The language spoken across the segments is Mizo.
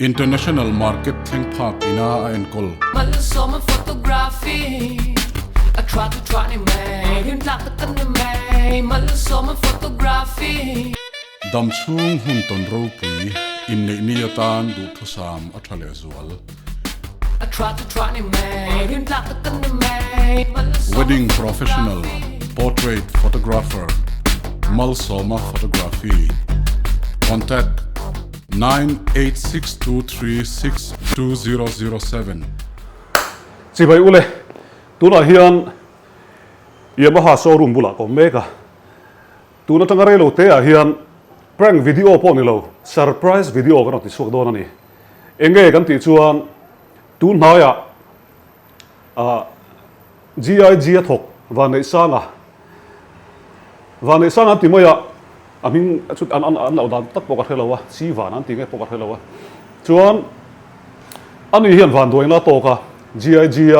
International market thleng phak ina a enkawl. Malsawma photography a tha chu tha ni mai rin tlak tak kan ni mai Malsawma photography. Dam chhung hun tawn ropui inneih ni atan duhthusam a tha lehzual. Wedding professional portrait photographer Malsawma Photography Contact 9862362007. Chibai ule, tunah hian Yamaha showroom bulah ka awm mek a, tun atanga reilo te ah hian prank video pawh ni lo surprise video ka rawn ti chhuak dawn a ni. Enge kan tih chuan tun hnaiah ah GIG a thawk Vanneihsanga Vanneihsanga an ti mai a, a hming chu an an an loh dan tak pawh ka hre lo a, chi van an ti nge pawh ka hre lo a. Chuan ani hian vanduaina a tawk a, GIG a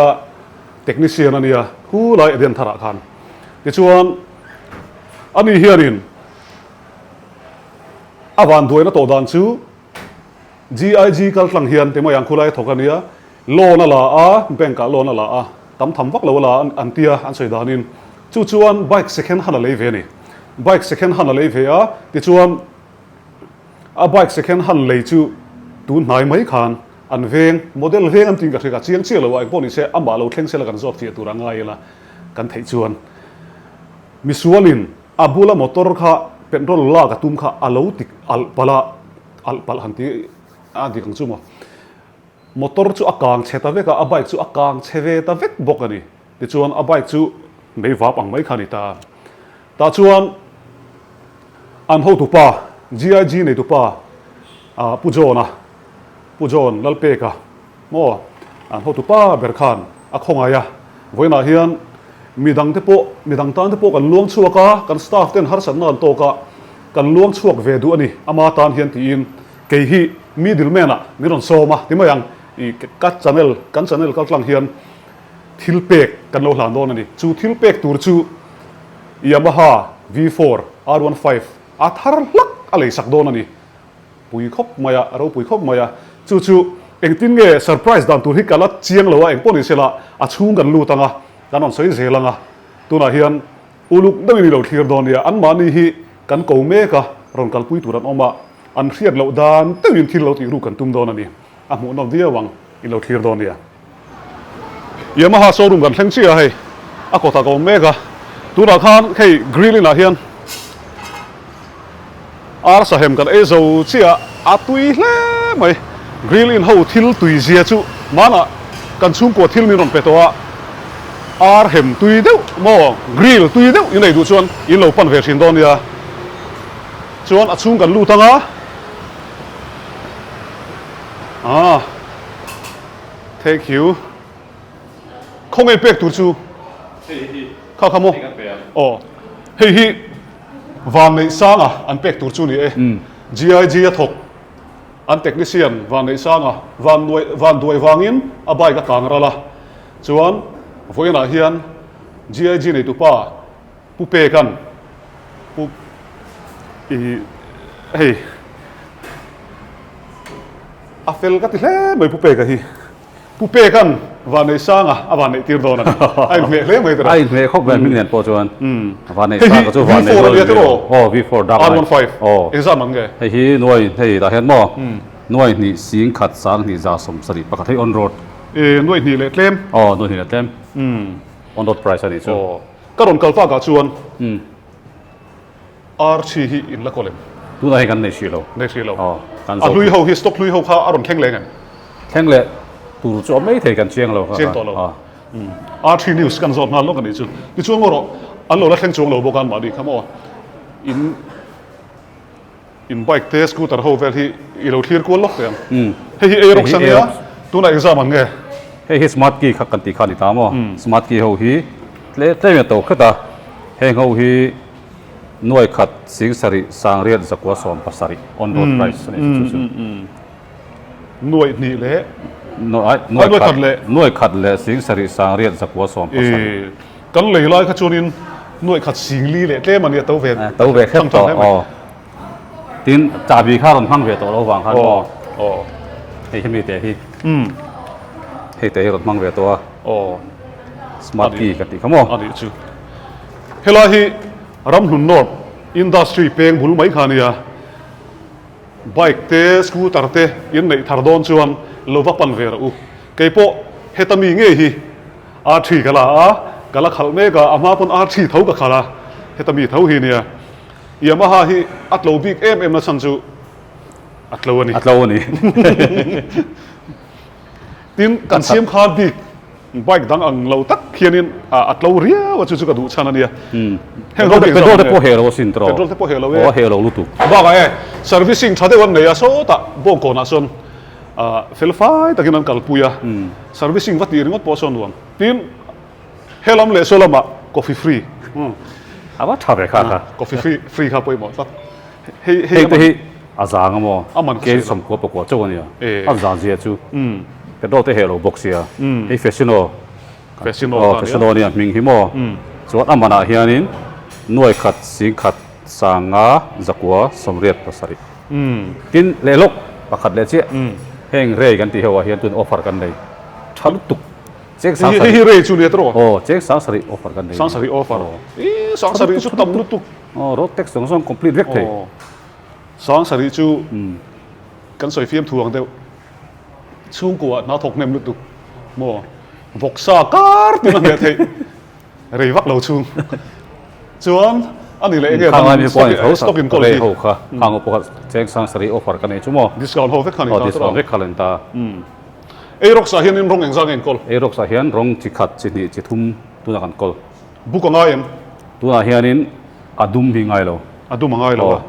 technician a nia khu lai Eden tharah khan. Tichuan ani hianin a vanduaina tawh dan chu GIG kal tlang hian Timai ang khulai a thawk a nia, loan a la a, bank ah loan a la a, tam tham vak lo a la a an tia an sawi danin chu chuan bike second hand a lei ve a ni. Bike second hand a lei ve a, tichuan a bike second hand lei chu tun hnai mai khan an veng, model veng an tiin ka hria ka chiang chiah lo a, engpawh ni se amah lo thleng sela kan zawt fiah tur a ngai ila kan theih chuan misualin a bula motor kha petrol lak a tum kha a lo ti alh palh a, alh palh han ti a dik ang chu maw. Motor chu a kang chhe ta vek a, a bike chu a kang chhe ve ta vek bawk a ni. Tichuan a bike chu mei vap ang mai kha a ni ta. Tah chuan an hotupa, GIG neitupa Pu John-a, Pu John Lalpeka maw, an hotupa ber khan a khawngaih a. Vawiinah hian midangte pawh, midang tan te pawh kan luang chhuak a, kan staff ten harsatna an tawk a, Kan luang chhuak ve duh a ni, ama tan hian tiin kei hi middle man ah min rawn sawm a, ti mai ang, i ka channel, kan channel kal tlang hian thil pek kan lo hlan dawn a ni. Chu thil pek tur chu Yamaha V4 R15 a thar hlak a lei sak dawn a ni. Pui khawp mai a, a ropui khawp mai a, chu chu engtin nge surprise dan tur hi ka la chiang lo a, engpawh ni sela a chhung kan lut ang a, kan rawn sawi zel ang a, tunah hian Uluk deuhin i lo thlir dawn nia, anmahni hi kan ko mek a, rawn kalpui tur an awm a, an hriat loh dan deuhin thil lo tih ruk kan tum dawn a ni. A hmuhnawm viau ang, i lo thlir dawn nia. Yamaha showroom kan thleng chiah a hei, a kawtah ka awm mek a, tunah khan hei grill inah hian Arsa hem kan ei zo chiah a tui hle mai. Grill in ho thil tui zia chu hmanah kan chhungkua thil min rawn pe tawh a, ar hem tui deuh maw grill tui deuh in ei duh chuan in lo pan ve thin dawn nia. Chuan a chhung kan lut ang a, ah thank you. Khawnge pek tur chu? Kha kha maw? Aw hei hi Vanneihsanga an pek tur chu ni e. GIG a thawk an technician Vanneihsanga van duai vangin a bike a kang ral a. Chuan vawiinah hian GIG neitupa Pu Pekan Pu i hei a fel ka ti hle mai Pu Peka hi. Pu Pekan Vanneihsanga a vanneih tir dawn a ni. A inhmeh hle mai tira. A inhmeh khawp mai hming nen pawh chuan. Vanneihsanga chu vanneih rual Hei hi V4 a nia tiraw? Aw V4 dark light. R15. Aw. Engzat man nge? Hei hi nuai hei tah hian maw nuai hnih sing khat sang hnih za 71 hei on road. E nuai hnih leh tlem. Aw nuai hnih leh tlem. On road price a nih chu. Aw. Ka rawn kal takah chuan RC hi in la kawl em? Tunah hian kan nei hrih lo. Nei hrih lo. Aw, kan A zawh hlui ho hi stock hlui ho kha a rawn thleng leng em? Thleng leh tur chu a mai thei kan chiang lo. Chiang tawh lo. RC news kan zawt nghal lawk a nih chu. Tichuan ngaw rawh, an lo la thleng chuang lo bawk a anmahni kha maw? In in bike te scooter ho vel hi i lo thlir kual lawk teh ang. Hei hi Aerox a nia, tunah exam ang nge? Hei hi smart key kha kan tih kha a ni ta maw? Smart key ho hi tlem tlem in a to khat a, heng ho hi Nuai khat 70 817 on road price a ni chu chu. Nuai hnih leh Nuai nuai khat leh nuai khat leh 70 817. Kan lei lai kha chuanin nuai khat 40 leh tlem a nia to ve to ve hrep tawh aw. Tin chahbi kha rawn hmang ve tawh lo vang khan aw. Aw. Hei hemi te hi. Hei te hi rawn hmang ve tawh a. Aw. Smart key ka tih kha maw? A nih chu. Helai hi Ramhlun North Industry peng bul mai kha a nia. Bike te, scooter te in neih thar dawn chuan lo va pan ve rawh u. Kei pawh heta mi ngei hi R3 ka la a, ka la khalh mek a, a hma pawn R3 tho ka khalh a, heta mi tho hi nia. Yamaha hi a tlo bik em em na chhan chu a tlo a ni. A tlo a ni. Tin, kan siam khan bik bike dang ang lo tak hianin a tlo riau a, chu chu ka duh chhan a nia. Heng ho Petrol te pawh heh lo asin tawh. Petrol te pawh heh lo e. Aw a heh lo lutuk. Bakah e, servicing tha deuh an nei a, sawtah bawngkawnah sawn fel fai takin an kalpui a, servicing va tih ringawt pawh sawn nuam. Tin, helam leh saw lamah coffee free. A va tha ve kha kha. Coffee free free kha pawimawh tlat. Hei hei te hi a zang a maw? A man kei sawmkua pakua chauh a nia. A zan zia chu petrol te heh lo bawk sia. Hei Fascino. Fascino kha nia. Fascino nia hming hi maw? Chuan a manah hianin nuai khat sing khat sanga zakua sawmriat pasarih. Tin leh lawk pakhat leh chiah heng rei kan tih ho ah hian tun offer kan nei tha lutuk. Cheng sang sarih. Hei hi rei chu nia tawh. Aw cheng sang sarih offer kan nei. Sang sarih offer. Ih sang sarih chu tam lutuk. Aw road tax zawng zawng complete vek thei. Aw sang sarih chu kan sawi fiam thu ang deuh. Chhungkua hna thawk hnem lutuk maw vawksa kar tin a hmeh theih rei vak lo chhung. Chuan a ni leh enge dang stock in kawl hi. Ho kha khang ho pawh kha cheng sang sarih offer kan nei chu maw. Discount ho vek kha ni ta. Aw discount vek kha la ni ta. Aerox ah hianin rawng engzah nge in kawl? Aerox ah hian rawng chi khat, chi hnih, chi thum tunah kan kawl. Buk a ngai em? Tunah hianin a dum hi ngai lo. A dum a ngai lo a.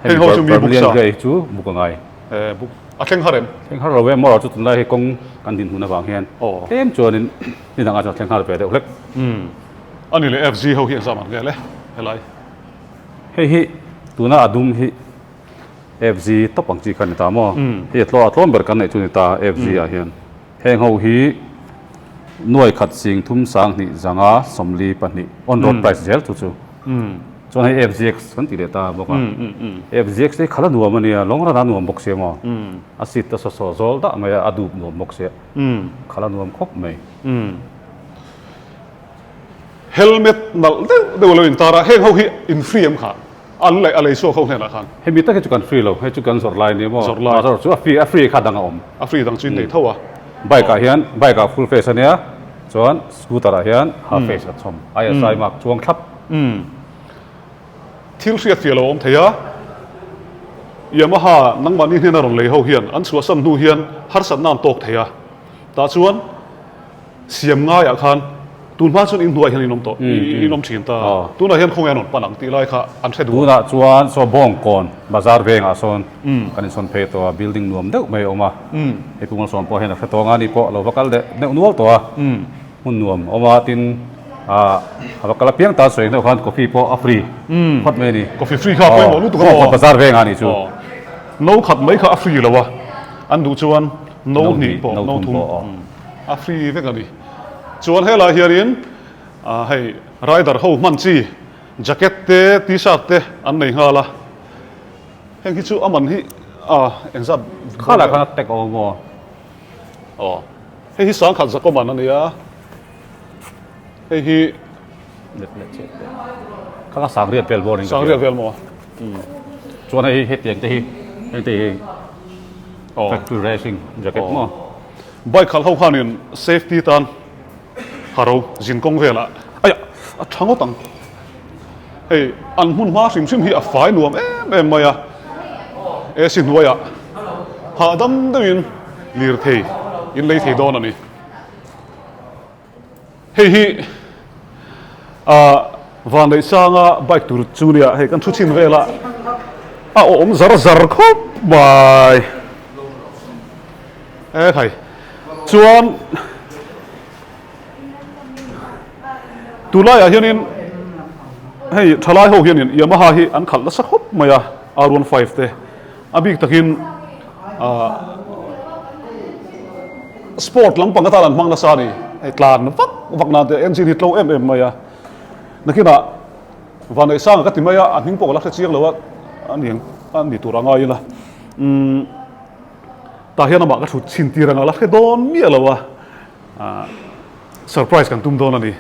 Heng ho chu mi buk sa. Vermilion grey chu buk a ngai. Eh buk a thleng har em? Thleng har lo e, moral chu tunlai hi kawng kan din hmun avang hian tlem chuanin ni dangah chuan a thleng har ve deuh hlek. A ni leh FZ ho hi engzah man vel e helai? Hei hi tuna a dum hi FZ tawp ang chi kha a ni ta maw? Hei a tlaw a tlawm ber kan neih chu a ni ta FZ ah hian. Heng ho hi nuai khat sing thum sang hnih zanga 42 on road price zel chu chu. Chuan hei FZX kan ti leh ta bawk a. FZX hi khala nuam a nia, long run a nuam bawk sia maw? A seat te saw saw zawl dah mai a, a dup nuam bawk sia. Khala nuam khawp mai. Helmet nalh deuh deuh a lo intar a, heng ho hi in free em kha? An leh a lei chhuak ho hnenah khan. Hemi tak hi chu kan free lo, hei chu kan zawrh lai nia maw? Zawrh lai. Zawrh chu a free, a free kha dang a awm. A free dang chu in nei tho a. Bike ah hian, bike ah full face a nia, chuan scooter ah hian half face a chhawm, ISI mark chuang thlap. Thil hriat fiah lo a awm thei a, Yamaha nangmahni hnena rawn lei ho hian an chhuahsan hnu hian harsatna an tawk thei a, tah chuan Siam ngaiah khan tun hma chuan inhnuaiah hian in awm tawh, in awm thin ta. Tunah hian khawnge an rawn pan ang tih lai kha an hre duh a. Tunah chuan saw Bawngkawn bazar vengah sawn kan insawn phei tawh a, building nuam deuh mai a awm a. Hei Pu Malsawm pawh hian a hre tawh ang a, ani pawh a lo va kal deuh deuh nual tawh a. Hmun nuam a awm a, tin a va kal apiang tan sawi ang deuh khan coffee pawh a free phawt mai a ni. Coffee free kha a pawimawh lutuk a maw? Bawngkawn bazar vengah a nih chu. No khat mai kha a free lo a, an duh chuan no hnih pawh, no thum. A free vek a ni. Chuan helai hianin hei rider ho hman chi jacket te t-shirt te an nei nghal a. Heng hi chu a man hi engzat Khalai khan a tag awm maw? Aw. Hei hi sangkhat zakawm man a nia. Hei hi Let leh chiah teh. Kha kha sangriat vel bawr in ka hria. Sangriat vel maw? Chuan hei hetiang te hi heng te hi factory racing jacket maw? Bike khalh ho khanin safety tan haro zin kawng velah aiah a tha ngawt ang. Hei an hmun hma hrim hrim hi a fai nuam em em mai a, AC hnuaiah hahdam deuhin lirthei in lei thei dawn a ni. Hei hi ah Vanneih sanga bike tur chu nia hei kan thu chhin vel a a awm zar zar khawp mai e khai chuan tunlaiah hianin hei thalai ho hianin Yamaha hi an khalh nasa khawp mai a R 15 te a bik takin ah Sport lampang atan an hmang nasa a ni. Hei tlan vak vak nan te engine hi tlo em em mai a. Nakinah Vanneihsanga ka ti mai a, a hming pawh ka la hre chiang lo a, a ni a ni tur a ngai ila. Umm. Tah hian amah ka thut chhin tir anga la hre dawn miah lo a, surprise kan tum dawn a ni.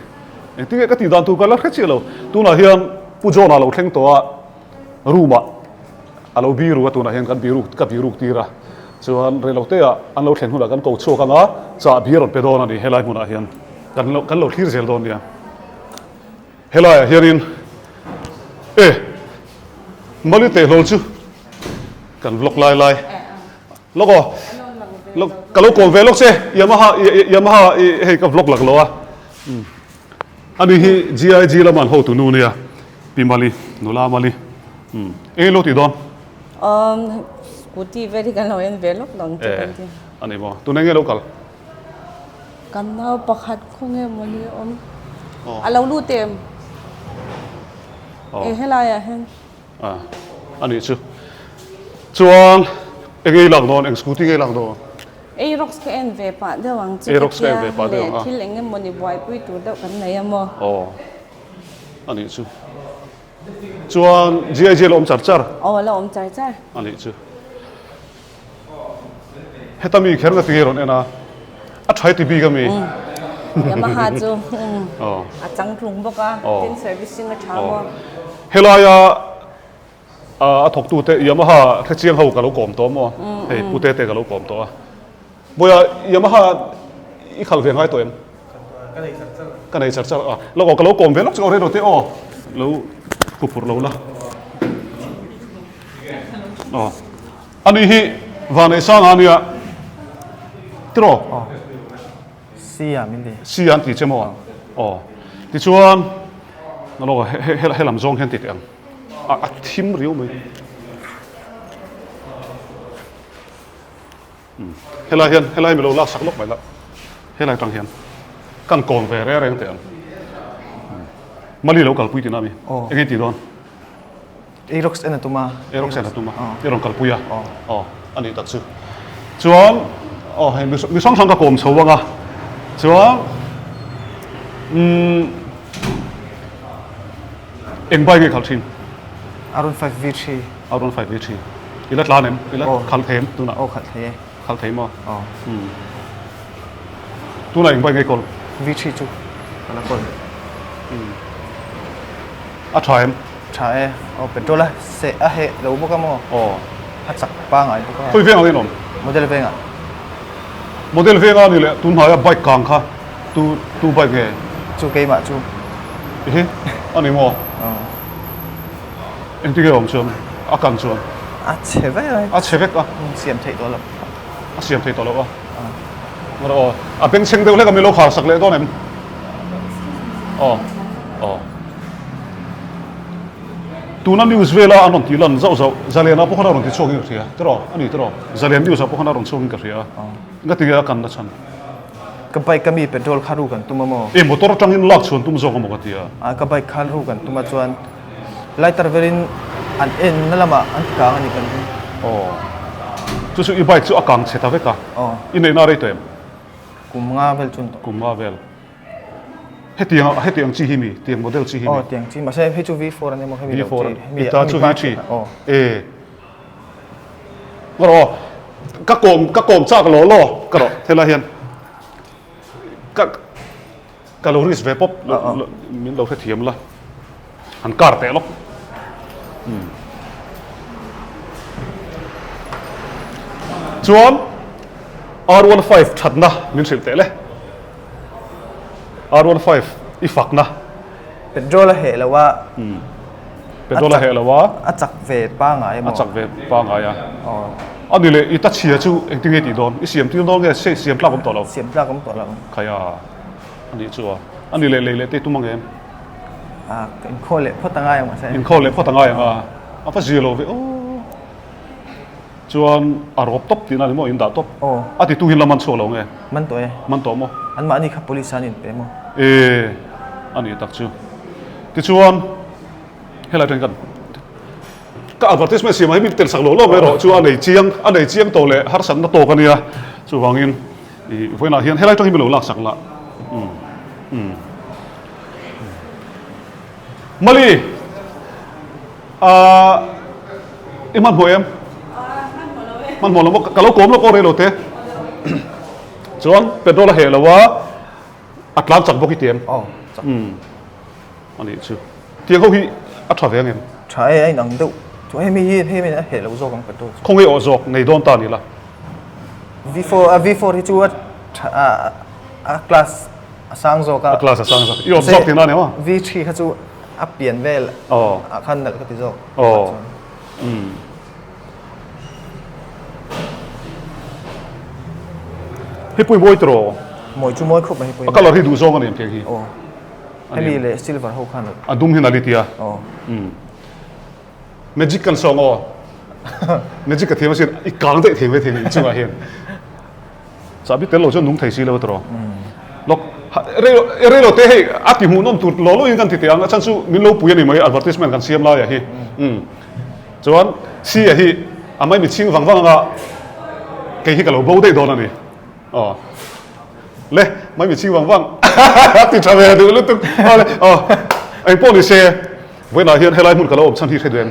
Engtin nge ka tih dan tur ka la hre chiah lo. Tunah hian Pu John-a lo thleng tawh a, room-ah a lo biru a, tunah hian kan biru ka biruk tir a. Chuan reiloteah an lo thlen hunah kan ko chhuak anga chahbi a rawn pe dawn a ni helai hmunah hian kan lo kan lo thlir zel dawn nia. Helaiah hianin e Mali tehlawl chu kan vlog lai lai lawk aw lawk ka lo kawm ve lawk che Yamaha Yamaha i hei ka vlog lak lo a ani hi GIG lama an hotu nu nia Pi Mali nula Mali eng lo tih dawn? Um scooty vel hi kan lo en ve lawk dawn chu kan ti. Ani maw tuna enge lo kal? Kan nau pakhat khawnge mawni awm a lo lut em? E helai ah hian. A anih chu. Chuan enge i lak dawn eng scooty nge i lak dawn? Aerox ka en ve pah deuh ang chu ka tia leh thil eng emawni buaipui tur deuh kan nei a maw? Aw anih chu. Chuan GIG a la awm char char. Aw a la awm char char. Anih chu. Heta mi kher nga tinge rawn en a, a tha i ti bik a mi? Yamaha chu a changtlung bawk a, tin servicing a tha maw? Helaia a thawktute Yamaha hrechiang ho ka lo kawm tawh maw? Hei pute te ka lo kawm tawh a. Bawiha Yamaha i khalh ve ngai tawh em? Ka nei char char. Ka nei char char a. Lawk aw ka lo kawm ve lawk chu aw rei lo te aw. Lo huphurh lo la. Aw. Ani hi Vaneisanga ania tiraw? Aw. Si a min ti. Si an ti che maw? Aw. Tichuan lawk aw he lam zawng hian ti teh ang. A thim riau mai. Helai hian helai mi lo laksak lawk mai la helai tang hian kan kawn ve reng reng teh ang Mali lo kalpui tihna a mi eng nge tih dawn Aerox en a tum a Aerox en a tum a i rawn kalpui a aw a nih tak chu chuan aw hei mi hrang hrang ka kawm chho ang a chuan umm Eng bike nge khalh thin? R15 V3. R15 V3. I la tlan em? I la khalh thei em tunah? Aw khalh thei e. Khalh thei maw? Aw. Umm. Tunah eng bike nge kawl? V3 chu ka la kawl. Umm. A tha em? Tha e. Aw petrol a seh a heh lo bawk a maw? Aw. A chak pangai bawk a. Khawi vengah nge in awm? Model vengah. Model venga ni leh tun hnaia bike kang kha tu tu bike nge? Chu keimah chu. Ehe a ni maw? Engtin nge awm chuan a kan chuan? A chhe vek a. A chhe vek a. Siam theih tawh lo. A siam theih tawh lo a. Mara aw a bengchheng deuh hlek a mi lo khar sak leh dawn em? Aw aw. Tuna news vela an rawn tih lan zauh zauh, Zaliana pawh khan a rawn ti chhuakin ka hria, tiraw? A ni tiraw? Zalian news ah pawh khan a rawn chhuakin ka hria. Nga tinge a kanna chhan? Ka bike a mi petrol kha ru kan tum a maw? E motor atangin lak chhuan tum zawk a maw ka ti a. A ka bike kha ru kan tum a chuan lighter velin an en na lamah an ti kang a ni kan ring. Aw. Chu chu i bike chu a kang chhe ta vek a. Aw. I neihna a rei tawh em? Kum nga vel chun tawh. Kum nga vel. Hetiang hetiang chi hi mi tiang model chi hi mi. Aw tiang chi mahse hei chu V4 a ni maw hemi lo chi. V4 ita chu V3 e ka rawh ka kawm ka kawm chak lo law ka rawh helai hian ka ka lo risk ve pawp min lo hrethiam la han kar teh lawk. Chuan R15 thatna min hrilh teh le. R15 i fakna. Petrol a heh lo a. Petrol a heh lo a. A chak ve pangai emaw. A chak ve pangai a. A ni leh i ta chhia chu engtin nge tih dawn? I siam tir dawn nge siam tlak awm tawh lo? Siam tlak awm tawh lo. Khaia a nih chu a. A ni leh lei leh te i tum ang em? A inkhawl leh phawt a ngai ang mahse. Inkhawl leh phawt a ngai ang a. A va zia lo ve aw. Chuan a rawp tawp tihna ni maw in dah tawp. Aw. A titu hi la man chhuak lo nge? Man tawh e. Man tawh maw? Anmahni kha police an inpe maw? E a nih tak chu. Tichuan helai atangin kan ka advertisement siamah hi min tel sak lo lo mai erawh chu a nei chiang a nei chiang tawh leh harsatna tawk a nia. Chuvangin ih vawiinah hian helai atang hi min lo laksak lah. Umm umm. Mali! Ahh i hmanhmawh em? Ahh hmanhmawh lo e. Hmanhmawh lo maw? Ka lo kawm lawk aw rei lo te. Chuan petrol a heh lo a, a tlan chak bawk i ti em? Aw, chak. A nih chu. Tiang ho hi a tha ve ang em? Tha e, a inang deuh. Chuan hemi hi hemi a heh lo zawk ang petrol chu. Khawngaih awh zawk nei dawn ta ni la. V4 a V4 hi chu a tha a a class a sang zawk a. A class a sang zawk. I awm zawk tihna a ni maw? V3 kha chu a pian vel ah khan nalh ka ti zawk. Aw. Hei pui mawi tiraw? Mawi chu mawi khawp mai hei pui. A colour hi duh zawng a ni em tiang hi? Aw. Hemi leh silver ho khan a dum hi nali tia. Aw. Magic kan sawng aw. Magic ka thiam asin i kang daih thei mai thei ni chungah hian. Chahbi tel lo chuan nung thei si lo tiraw. Lawk rei lo te hei a ti hmuhnawm tur lo lo in kan ti teh ang a chhan chu min lo pui a ni mai advertisement kan siam lai ah hi. Chuan si a hi a mai mitchhing vang vang anga kei hi ka lo bo daih dawn a ni. Aw. Le, mai mitchhing vang vang a ti tha ve duh lutuk. Aw le, aw. Eng pawh ni se, vawiinah hian helai hmun ka lo awm chhan hi hre duh em?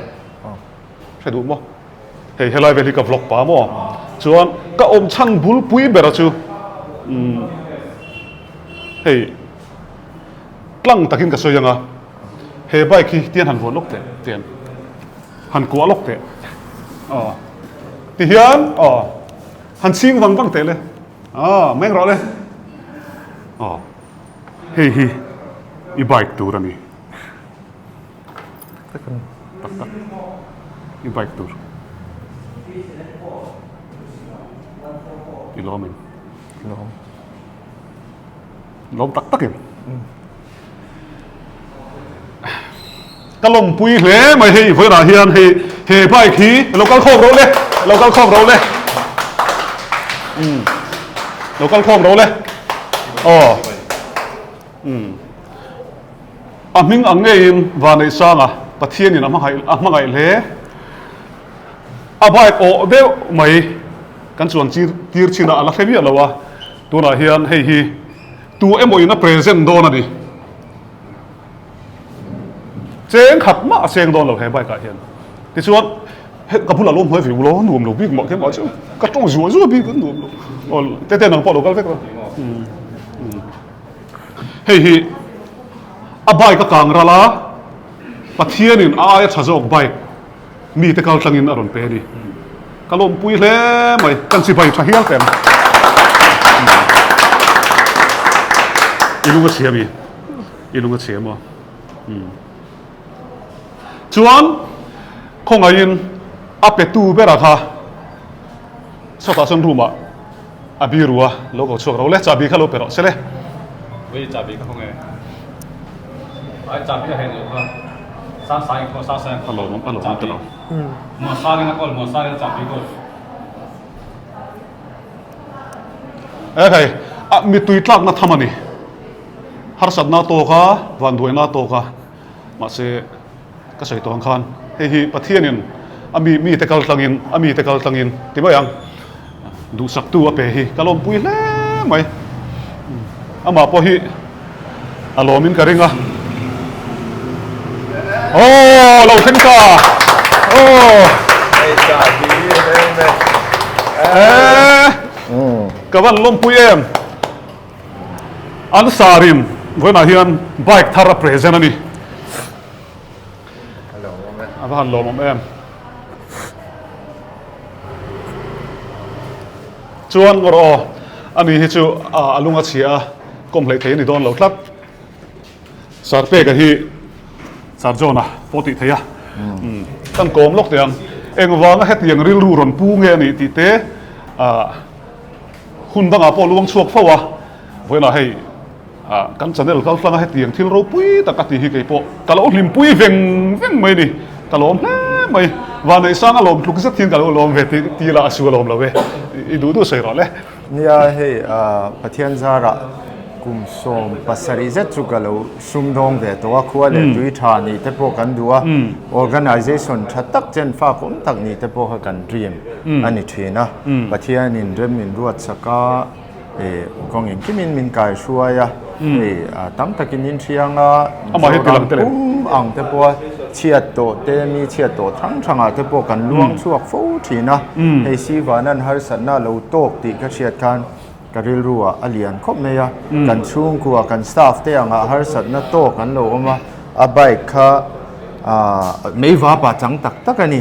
Hre duh maw? Hei helai vel hi ka vlog pah maw? Chuan ka awm chhan bulpui bera chu umm hei tlang takin ka sawi anga he bike hi tian han vuan lawk teh tian han kuah lawk teh aw tihian aw han chhing vang vang teh le aw meng rawh le aw hei hi i bike tur a ni tak tak i bike tur i lawm em lawm Lawm tak tak em? Ka lawmpui hle mai hei vawiinah hian hei he bike hi lo kal khawm rawh le lo kal khawm rawh le umm lo kal khawm rawh le aw umm a hming ang ngeiin Vanneihsanga Pathianin a hmangaih a hmangaih hle a bike awh deuh mai kan chuan chir tir chin a a la hre miah lo a. Tunah hian hei hi tu emaw in a present dawn a ni. Cheng khat mah a cheng dawn lo he bike ah hian. Tichuan he ka bulah lo hnuai ve u lo nuam lo bik mah kemah chu ka tawng zuah zuah bik an nuam lo. Aw tete nang pawh lo kal vek lo. Hei hi a bike a kang ral a Pathianin a aia tha zawk bike Mite kal tlangin a rawn pe a ni. Ka lawmpui hle mai, kan chibai tha hial teh ang. I lung a chhia mi? I lung a chhia maw? Chuan khawngaihin a petu bera kha sawtah chuan room ah A biru a lo ko chhuak ro le, chahbi kha lo pe rawh se le. Ui chahbi ka hawng e. Ai chahbi a hei lo kha. Sang sang in khaw sang sang. A lawm a lawm ta lo. Muan sang in a kawl muan sang in chahbi kawl. E khai a mitui tlakna tham a ni. Harsatna tawk a, vanduaina tawk a. Mahse Ka sawi tawh ang khan hei hi Pathianin a mi mite kal tlangin a mite kal tlangin ti mai ang duhsaktu a pe hi ka lawmpui hle mai. Amah pawh hi a lawmin ka ring a. Aw lo thleng ta! Aw! Eee! Ka van lawmpui em? An sarin vawiinah hian bike thar a present a ni. A va han lawmawm em. Chuan ngawr aw, ani hi chu a lung a chhia a, kawm hleih thei a ni dawn lo tlat. Sir Peka hi Sir John-a pawh tih theih a, kan kawm lawk teh ang. Engvanga hetiang rilru rawn pu nge a nih tih te hun dangah pawh luang chhuak fo a, vawiinah hei kan channel kal tlanga hetiang thil ropui tak a tih hi kei pawh ka lo hlimpui veng veng mai a ni, ka lawm hle mai. Vanneihsanga lawm tluk zet hian ka lo lawm ve tih tih lah a su a lawm lo e, i duh duh sawi rawh le. Nia hei Pathian zarah kum 70 zet chu ka lo sumdawng ve tawh a, khua leh tui tha nih te pawh kan duh a, organisation tha tak chen fak awm tak nih te pawh kha kan dream a ni thin a, Pathianin rem min ruat sak a, kawng engkimin min kai hruai a, hei tam takin in hriang a, Zoram pum ang te pawh a. Chhiat tawh te, mi chhiat tawh thang thangah te pawh kan luang chhuak fo thin a. Hei Sivanan harsatna a lo tawk tih ka hriat khan ka rilru ah a lian khawp mai a. Kan chhungkua, kan staff te angah harsatna tawk an lo awm a, a bike kha meivapa chang tak tak a ni.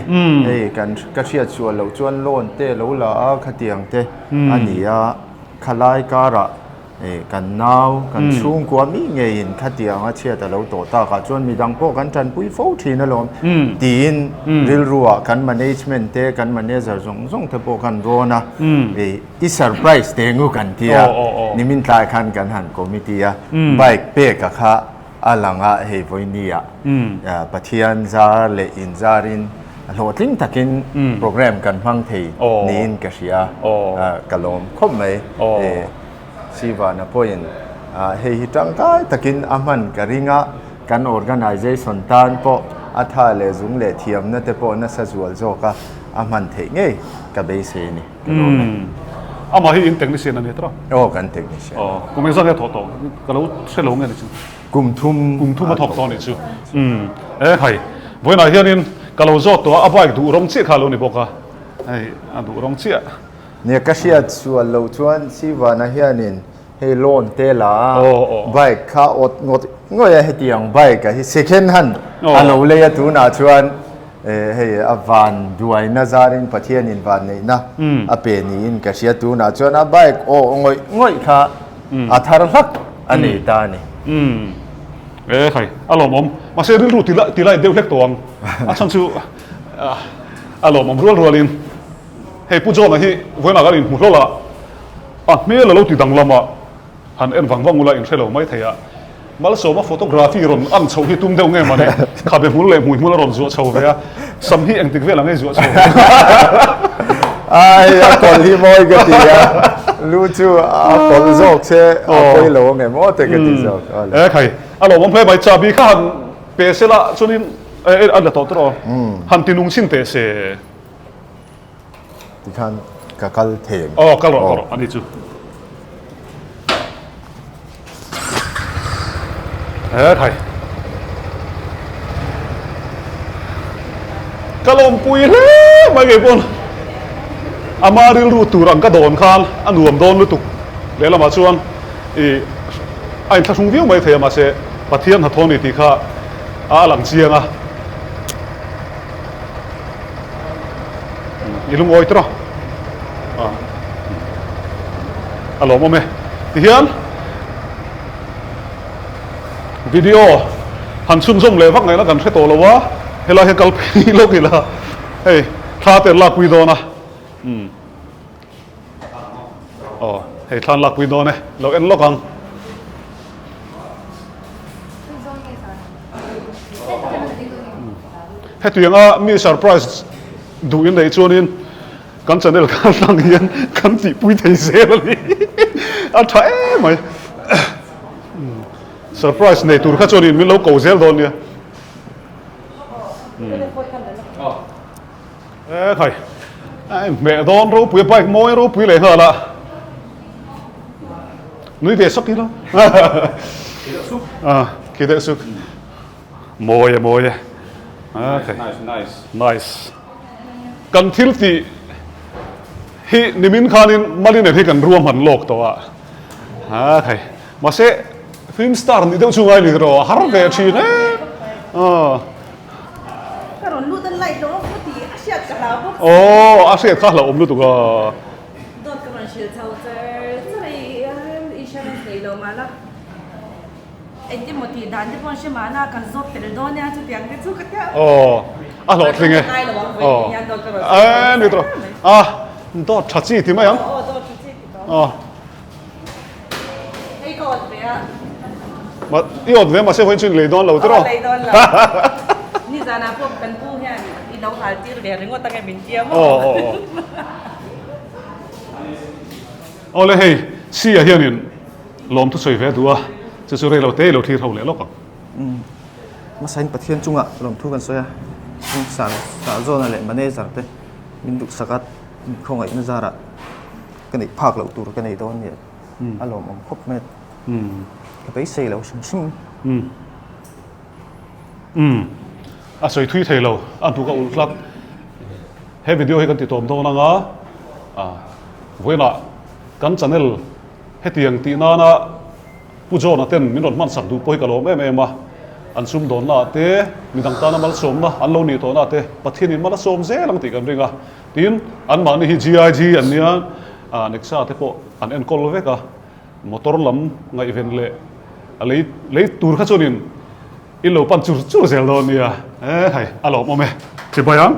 Hei kan ka hriat sual loh chuan loan te a lo la a, khatiang te a ni a, khalai karah Kan nau, kan chhungkua mi ngeiin khatiang a chhiat a lo tawh takah chuan midang pawh kan tanpui fo thin alawm tiin rilruah kan management te, kan manager zawng zawng te pawh kan rawn a, i surprise te ngu kan ti a, nimin tlai khan kan han committee a, bike pek a kha a lang a, hei vawinia Pathian zar leh inzarin hlawhtling takin program kan hmang thei niin ka hria, ka lawm khawp mai. Sivana pawhin hei hi tangkai takin a hman ka ring a, kan organisation tan pawh a tha leh zung leh thiamna te pawh nasa zual zawk a, a hman theih ngei ka beisei a ni. Ka lawm e. Amah hi in technician a ni tawh? Aw, kan technician. Aw, kum engzat nge a thawh tawh? Ka lo hre lo nge ni chu. Kum thum. Kum thum a thawk tawh a nih chu. Umm, e khai, vawiinah hianin ka lo zawt tawh a, a bike duh rawng chiah kha a lo ni bawk a, hei a duh rawng chiah. Nia ka hriat sual loh chuan Sivana hianin hei loan te la a, bike kha awt ngawt ngawih a hetiang bike a hi second hand a lo lei a tunah chuan hei a van duaina zarin Pathianin van neihna a pe niin ka hria tunah chuan a bike awh ngawih ngawih kha a thar hlak a nei ta a ni. E khai a lawmawm mahse rilru ti lai deuh hlek tawh ang a chhan chu a lawmawm rual rualin. Hei Pu John-a hi vawiinah kan inhmu hlawl a, a hmel a lo ti danglam a, han en vang vang ula in hre lo mai thei a. Malsawma photography rawn ang chhoh hi tum deuh nge mawni, khabe hmul leh hmui hmul a rawn zuah chho ve a, sam hi engtik vel ang ei zuah chho ve. Ai, a kawlh hi mawi ka ti a, lu chu a kawlh zawk che, a pawi lo ang em aw te ka ti zawk. E khai, a lawmawm hle mai, chahbi kha han pe se la chuanin a la tawh tawh a, han ti nung chhin teh se. Tikhan ka kal thei ang. Aw kal rawh kal rawh ani chu. He thai. Ka lawmpui hle mai ngei pawn ama rilru tur ang ka dawn khan a nuam dawn lutuk lehlamah chuan i a inthlahrung viau mai thei a mahse Pathian hnathawh a ni tih kha a lang chiang a. I lungawi tawh a, a lawmawm e. Tihian video han chhunzawm leh vak ngaihna kan hre tawh lo a, helai hian kal phei lawk ila hei thla te an lakpui dawn a, umm aw hei thla an lakpui dawn e, lo en lawk ang. Hetianga mi surprise duh in neih chuanin kan channel kha hlang hian kan tihpui thei zel a ni. A tha em mai. Surprise nei tur kha chuanin min lo ko zel dawn nia. E khai, a inhmeh dawn ropui a bike mawi ropui leh nghal a. Nui ve sawk ila. A, khi deuh suk. Mawi e mawi e. Nice, nice, nice. Nice. Kan thil tih hi nimin khanin Malinen hi kan ruahman lawk tawh a. A khai. Mahse film star nih deuh chu ngai ni rawh a har ve thin e. A. Ka rawn lut a light lo a pu tih a hriat ka hlau bawk si. Aw a hriat kha hlauhawm lutuk a. Dawt ka rawn hrilh chho char char a i insurance nei lo mahla engtin maw tih dan te pawh an hre mahna kan zawt tel dawn nia chutiang te chu ka tia. Aw a hlawhtling e. Aw e ni tawh a dawt tha chi ti mai ang. Aw dawt tha chi ti tawh. Aw. Hei ka awt ve a. Ma i awt ve mahse vawiin chu in lei dawn lo tiraw? Aw lei dawn lo. Nizanah pawh kan pu hian i lo hal tir ve ringawt ange min tia maw? Aw aw aw. Aw le hei Sia hianin lawm thusawi ve duh a, chu chu rei lo te i lo thlir ho leh lawk ang. Hmasain Pathian chungah lawmthu kan sawi a, chung sah sahzawna leh manager te min duhsak a, khawngaihna zarah Ka neih phak loh tur ka nei dawn nia a lawmawm khawp mai ka beisei lo hrim hrim. A sawi thui thei lo, a hnuk a ulh tlat. He video hi kan ti tawm dawn anga, vawiinah kan channel hetiang tih nana Pu John-a ten min rawn hmansak duh pawh hi ka lawm em em a, an sumdawnna ah te, midang tana malsawmna an lo nih tawhna ah te Pathianin mal a sawm zel ang tih kan ring a. Tin, anmahni hi GIG an nia, Nexa te pawh an enkawl vek a, motor lam ngaihven leh a lei lei tur kha chuanin in lo pan chur chur zel dawn nia, e hei a lawmawm e. Chibai ang.